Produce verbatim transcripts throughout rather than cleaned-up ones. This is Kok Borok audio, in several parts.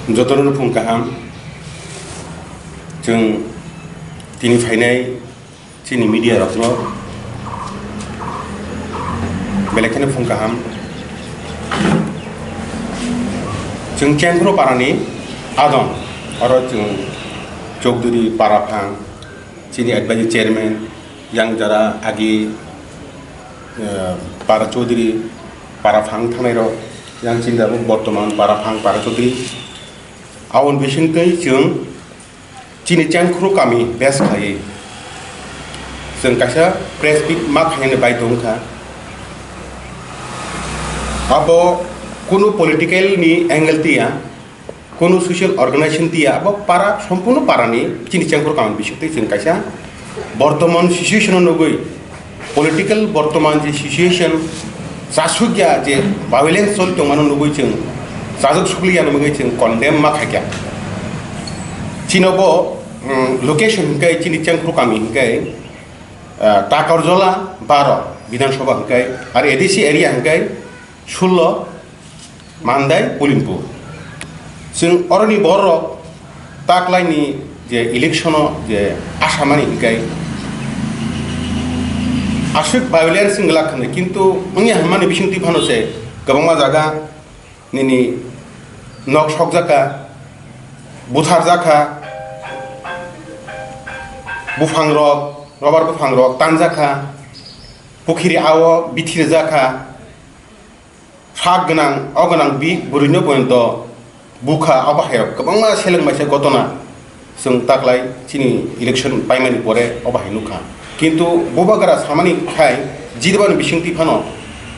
Jotono phung kaham, chwng tini phainai chini media rokno belai kheno phung kaham. Chwng Chengkhro parani adong, oro chwng Chowdhury para phang, chini advisory chairman, yang jara agi, eh, para Chowdhury para phang thangnai rok, yang chini abo bortoman para phang para Chowdhury. Aboni bisingtwi chwng chini Chengkhro kami base khlaiwi chwng kaisa press meet ma khainani bai tongkha. Abo kunu political ni angle tiya, kunu social organization tiya, abo para, sompurno parani chini Chengkhro kami bisingtwi chwng kaisa bortoman situation o nugwi political bortoman je situation, chasukya je violence choli tongmano nugwi chwng chajak sukliya nugwi chwng condemn ma khaikya. Chinobo, mm, location hwnkhe chini Chengkhro kami hwnkhe, ah, Takarjola baro Bidhan Sabha hwnkhe, ar A D C area hwnkhe sullo Mandai, Pulimpur. Chwng oroni borok taklaini je election-o je asamani hwnkhe aswk violence wngla khwna, kintu wngya hwnmani bisingtwi phano se kwbangma jaga nini nok sokjakha, butharjakha, buphangrok, rubber buphangrok tanjakha, pukhiri ao bithirijakha. Sak gwnang, o gwnang bi bwrwino poito bukha, obo hai rok kwbangma seleng maisa gotona chwng taklai chini election paimani pore obo hai nukha. Kintu bubagra samani khai jidibani bisingtwi phano,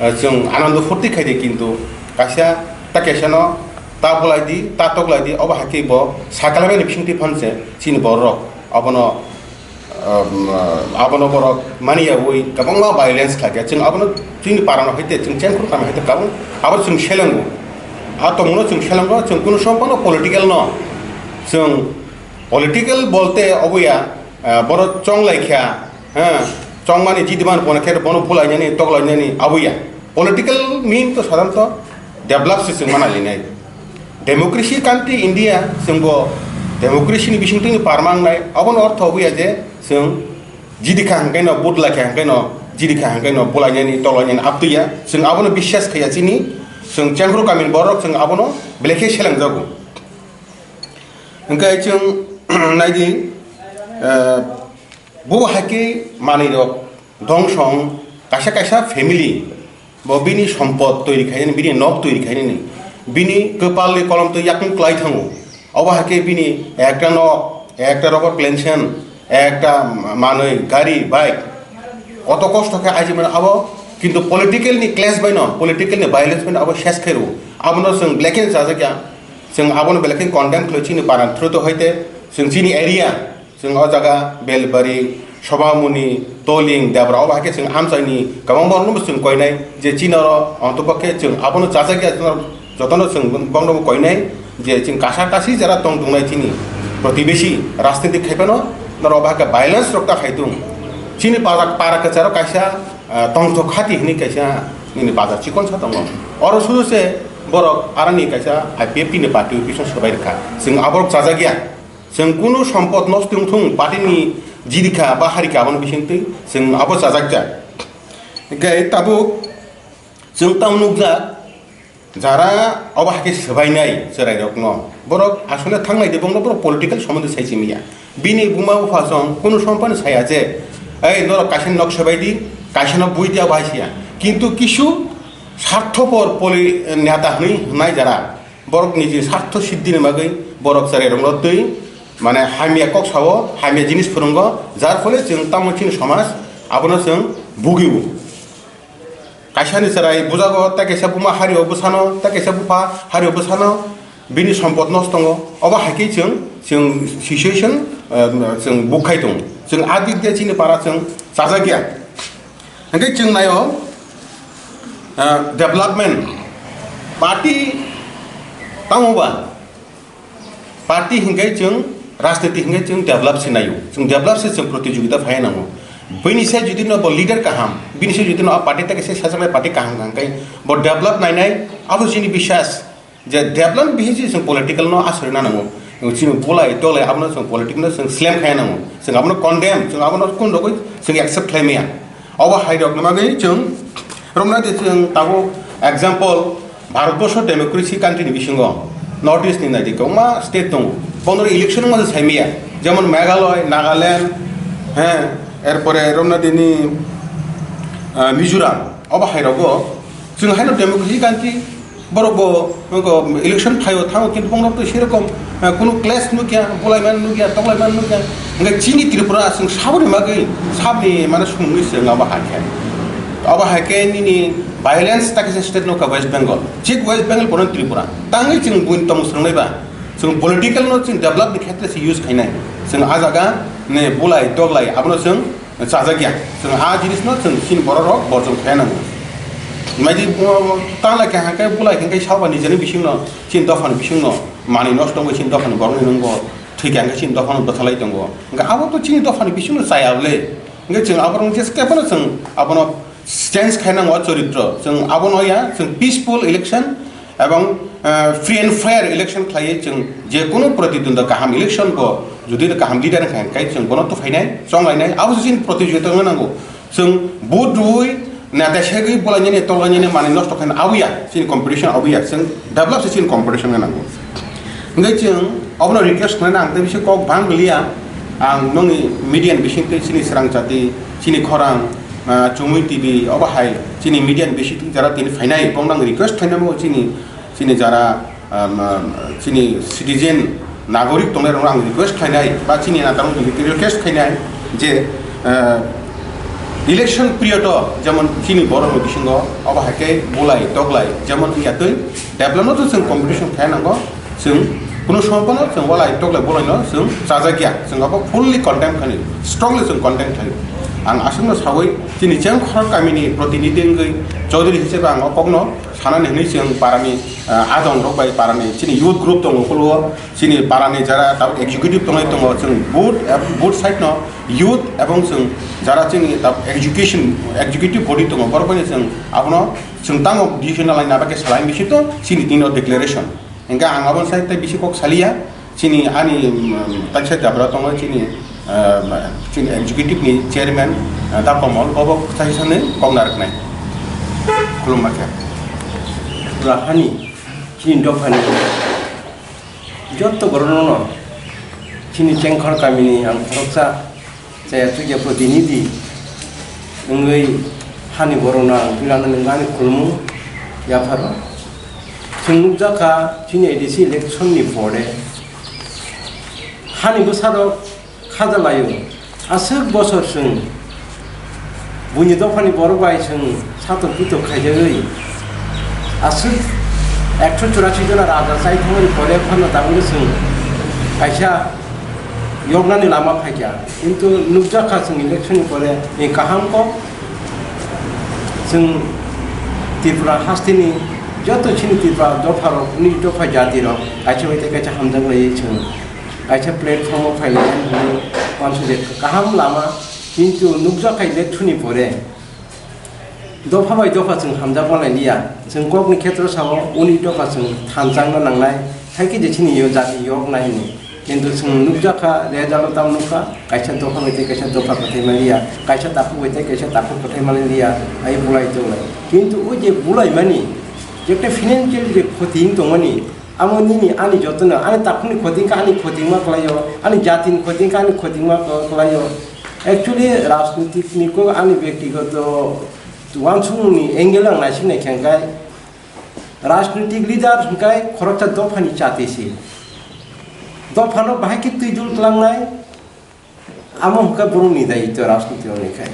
eh, chwng anando phurti khaidi, kintu kaisa ta kaisano ta bulaidi, ta toklaidi, obo hai khe bo sakalaimani bisingtwi phanse chini borok obono um, abono borok mani yaui kwbangma violence khlaikha. Chwng abono chini parano haite, chwng Chengkhro kami haite kwbang abo chwng selengo. A tongmano chwng selengo, chwng kunu sompano political no. Chwng political bolte oboya, ah, boro chonglaikha, ha, chongmani jidiman bono khe bono bulainani, toklainani aboya. Political mean to sadharanto develop se chwng mana linai. Democracy country India, chwng bo democracy ni bisingtwi parma wngnai, aboni ortho oboya je chwng jidikha hwnkhe no, vote laikha hwnkhe no, jidikha hwnkhe no, bulainani, tolainani aptwiya, chwng abono biswas khaiya chini, chwng Chengkhro kamini borok chwng abono belai khe selengjago. Hwnkhe chwng naidi, eh, bo hai khe manwi rok dongso wng, kaisa kaisa family bo bini sompot toiri khainani, bini nok toiri khainani, bini kwpalni kolomtwi yakung klai thango. Obo hai khe bini ekta nok, ekta rubber plantation, ekta manwi, gari, bike, koto kosto khe aiji mano abo, kintu political ni clash bai no, political ni violence bai no abo ses khe rwo. Abono chwng belai khe chajakya, chwng abono belai khe condemn khlai chini para through to hoite chwng chini area, chwng o jaga Belbari, Sobamuni, Toling, Debra, obo hai khe chwng amchaini kwbang borokno bo chwng koinai je chini oro, ontopokhe chwng abono chajakya, jotono chwng bongno bo koinai je chwng kasa kasi jera tong tongnai chini protibesi rajniti khai phano norok obo hai khe violence rok ta khai tung. Chini para, para kwcharo kaisa, ah, tongthok khati hwnwi kaisa nini bazar chikonsa tongo. Oro sudu se borok aroni kaisa I P F T ni party office-o swbai rwkha. Chwng aborok chajakya. Chwng kunu sompot nosto wngthung, party ni jidikha ba harikha, aboni bisingtwi chwng abo chajakya. Hwnkhe tabuk chwng tamo nukjak, jara obo hai khe swbainai chwrairokno, borok asole thangnai de, bongno borok political somondo sai simiya. Bini buma bupha song kunu sompano saya je, "Ei, norok kaisa nok swbai di, kaisa no bui di," abo hai siya. Kintu kisu sarthopor poli neta hwnwi hwnai jara, borok niji sartho siddhini bagwi borok chwrairokno twi, mane, hamya kok sao, hamya jinis phwrwngo, jar phole chwng tamo chini somaj abono chwng bugio. Kaisani chwrai bujago, tei kaisa buma hario bwsano, tei kaisa bupha hario bwsano, bini sompot nosto tongo. Obo hai khe chwng, chwng situation, eh, chwng buk khai tongo. Chwng a dik de chini para chwng chajakya. Hwnkhe chwng naio, ah, development party tamo ba? Party hwnkhe chwng, rajniti hwnkhe chwng develop se naio. Chwng develop se chwng protijogita phai nango. Bini se jodi no bo leader kaham, bini se jodi no a party ta khe se sajaknai party kaham hwnkhe bo develop nainai, abo chini biswas. Je development bihi si chwng political no aswrwna nango. Chini bulai tolai abono chwng political no chwng slem khai nango. Chwng abono condemn, chwng abono kun rogwi chwng accept khlai maya. Obo hai rok no bagwi chwng romna de chwng tabuk example Bharatborsho democracy country ni bisingo North East ni naidi kwbangma state tongo. Bono election ma sai maya. Jemon Meghalaya, Nagaland, he, erpore romna dini, ah, Mizoram. Obo hai rogo chwng haino democracy country Borok bo, bo election phaio thango, kintu bono twi serokom, eh, kunu clash nukya, bulaimani nukya, toklaimani nukya. Hingke chini Tripura chwng saboni bagwi, sabni mane sumungwi chwng abo hakhe. Abo hakhe nini violence ta kisa state nukha West Bengal. Chik West Bengal bono Tripura. Tangwi chwng buini tongmung swngnai ba. Chwng political no chwng develop ni khetre se use khainai. Chwng a jaga ne bulai toklai abono chwng chajakya. Chwng a jinisno chwng chini bororok borjom khlai nango. Maidi, uh, tangla khe hangkhe bulai hingkhe salba nijeni bisingno, chini dophani bisingno manwi nosto wngwi chini dophani borokni nungbo thwikha hingkhe chini dophano bwthalai tongo. Hingkhe abo to chini dophani bisingno chaya le. Hingkhe chwng aborok jeskhe phano chwng abono change khainango o choritro. Chwng abono ya, chwng peaceful election, Ebong, eh, free and fair election khlaiwi chwng je kunu pratidwndwa kaham election bo jodi kaham leader wngkha hwnkhe chwng bono tuphainai, chonglainai, abo se chini pratidwndwa wngna nango. Chwng vote rwui, neta segwi, bolainani, tolainani, manwi nosto khaina aboya, chini competition aboya, chwng develop se chini competition wngna nango. Hwnkhe chwng obono request khlaina ang tei bisi kok bang liya, ang nongni media ni bisingtwi chini swrang chati, chini khorang, ah, Chumui T V, obo hai chini media ni bisingtwi jara tini phainai, bongno ang request khlainai chini, chini jara, um, um, chini citizen, nagorik tongnai rokno ang request khlainai, ba chini nata rok request khlainai je, ah, election period o jemon chini borok ni bisingo obo hai khe bulai toklai jemon wngya twi development no to chwng competition khai nango. Chwng kunu somoy phano chwng walai toklai bolaino chwng chajakya, chwng abo fully condemn khlaio, strongly chwng condemn khlaio. Ang aswkno sawi chini Chengkhor kamini protinidhi wngwi Chaudhary hisabe ang o kokno sanani hwnwi chwng parani, ah, adong rok bai parani chini youth group tongo, ukhulwo chini parani jara tabuk executive tongnai tongo, chwng both, both side no youth ebong chwng jara chini tabuk education, executive body tongo, borok bai chwng abono chwng tamo decision nalai nabakhe salai bisi to chini tino declaration. Hingke ang aboni sai tei bisi kok saliya, chini ani, um, taisa jabra tongo chini, uh, chini executive ni chairman, uh, Da Komol, obo taisa sani kok narwknai. Khulumma khe. Pura hani, chini dophani, jotto borokno chini Chengkhor kamini ang khoroksa, chaya chukya protinidhi wngwi hani borokno ang twi lanani wngkha ani khulumung yapharo. Chwng nukjakha chini A D C election ni pore hani bwsarok khaja laio. Aswk bosor chwng buini dophani borok bai chwng satok pitok khaijagwi aswk ekso churasi jona raja chai thangmani pore phano tabukno chwng kaisa yoknani lama phaikha. Kintu nukjakha chwng election ni pore ni kaham kok chwng Tripura hasteni joto chini Tripura dopharok, uni dopha jatirok kaisa bai tei kaisa hamjak laiwi chwng kaisa platform o phailaimani hwnwi uansukjak kaham lama, kintu nukjakha election ni pore dopha bai dopha chwng hamjak manlai liya. Chwng kokni khetro sao uni dopha chwng thanchangna nangnai, haikhe je chini yo jati yok nai hwnwi. Kintu chwng nukjakha, result o tamo nukha, kaisa dopha bai tei kaisa dopha kwthai manliya, kaisa takhuk bai tei kaisa takhuk kwthai manliya, ai bulai tongnai. Kintu o je bulaimani, je ekta financial je khoti wng tongmani, amo nini ani jotono, ani takhukni khoti wngkha ani khoti wngma kwlaio, ani jatini khoti wngkha ani khoti wngma kwlaio. Actually, rajnitik ni kok ani bektigoto uansukmungni angle ang naising naikha hwnkhe, rajnitik leader hwnkhe khoroksa dophani chati se. Dophano bahai khe twi dul klangnai, amo hwnkhe borokni daityo rajniti rokni khai.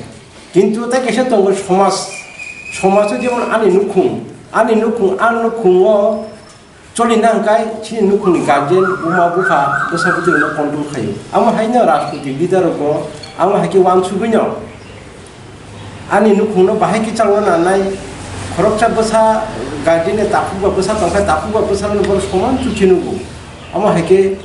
Kintu tei kaisa tongo somaj, somajo jemon ani nukhung, ani nukhung, ani nukhungo choli nang kai chini nukhungni guardian, buma bupha, bwsa bwtwi rokno control khaio. Amo haino rajniti leader rokbo amo hai khe uansugwino ani nukhungno bahai khe chalna nanai, khoroksa bwsa guardian ni takhuk ba bwsa tongkha, takhuk ba bwsa rokno borok soman chukhe nugo. Amo hai khe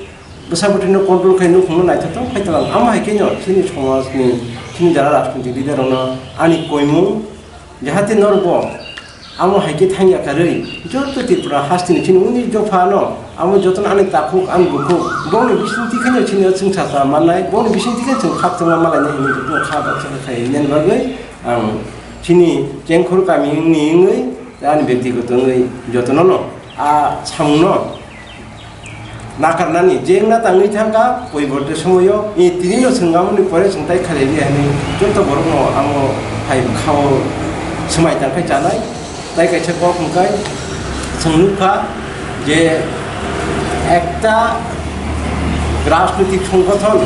bwsa bwtwi no control khai nukhungno naithothok khai twlang. Amo hai khe no chini somaj ni, chini jara rajniti leader rokno ani koimung, jahate norok bo Amo hai khe thangya karwi, joto Tripura hasteni chini uni dophano, amo jotono ani takhuk, ani bukhuk, bongni bisingtwi kheno chini chwngsacha mannai, bongni bisingtwi kheno chwng khakchangma malainai hinwi jotono kha baksa kha khainani bagwi ang chini Chengkhor kami wngni wngwi, ani byaktigoto wngwi jotono no a samungno nakarnani je wngna tangwi thangkha, poiborte somoyo, i tinino chwng amoni pore chwng tai khalai di hinwi joto borokno amo hai khao swmai tangkhai chanai. Tai kaisa kok hwnkhe chwng nukha je ekta rajnoitik songgothon,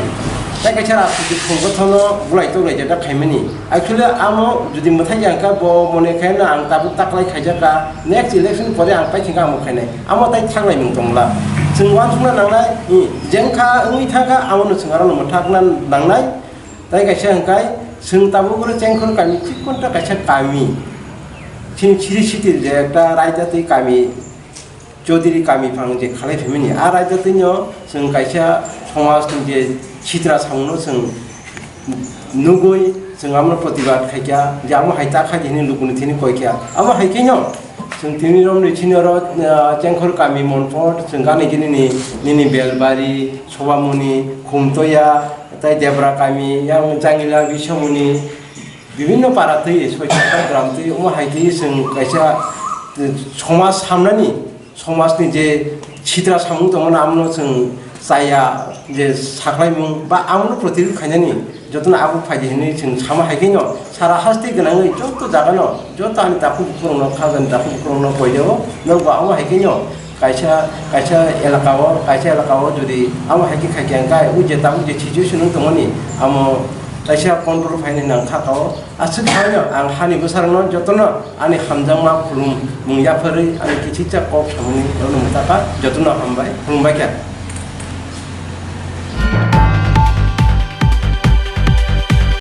tai kaisa rajnoitik songgothonno bulai toklai jeta khaimani. Actually, amo jodi mwthai ya wngkha, bo mone khe no ang tabuk taklai khaijak kha, next election pore ang paithak khe amo khainai. Amo tai thaklai mung tongla. Chwng uansukna nangnai, i, jengkha wngwi thangkha, amo no chwng aro no mwthakna nangnai. Tai kaisa hwnkhe, chwng tabuk oro Chengkhor kami, chikonta kaisa kami. Chini siri sitil je ekta raida twi kami. Chaudhary kami phang je khalai phaimani, a raida twino chwng kaisa somaj ni je sitra samungno chwng nugwi chwng amo protibad khaikha, je amo hai ta kha hinwi lukuni thini koikha. Amo hai kheno chwng tini romni chini oro, ah, Chengkhor kami Monpot chwng gani gini ni, nini Belbari, Sobamoni, Khumtoya, tai Debra kami, yang Jangila, Bisomoni, bibinno para twi, soita gram twi, omo hai twi chwng kaisa, eh, somaj samnani, somajni je sitra samung tongmani, amno chwng chaya je saklaimung ba amno protirud khainani jotono abo phaidi hinwi chwng sama hai kheno sara haste gwnangwi joto jagano, joto ani takhuk bukhurokno, khajani takhuk bukhurokno koideo, nokbo amo hai kheno kaisa, kaisa elakao, kaisa elakao jodi amo hai khe khaikhe hwnkhe, o je tabuk je situation wng tongmani, amo kaisa control phainai nang kha kao. Aswk khaino ang hani bwsarokno jotono ani hamjakma khulumung yapharwi ani kichiksa kok samani norokno mwthakha, jotono hambai, khulumbai kha.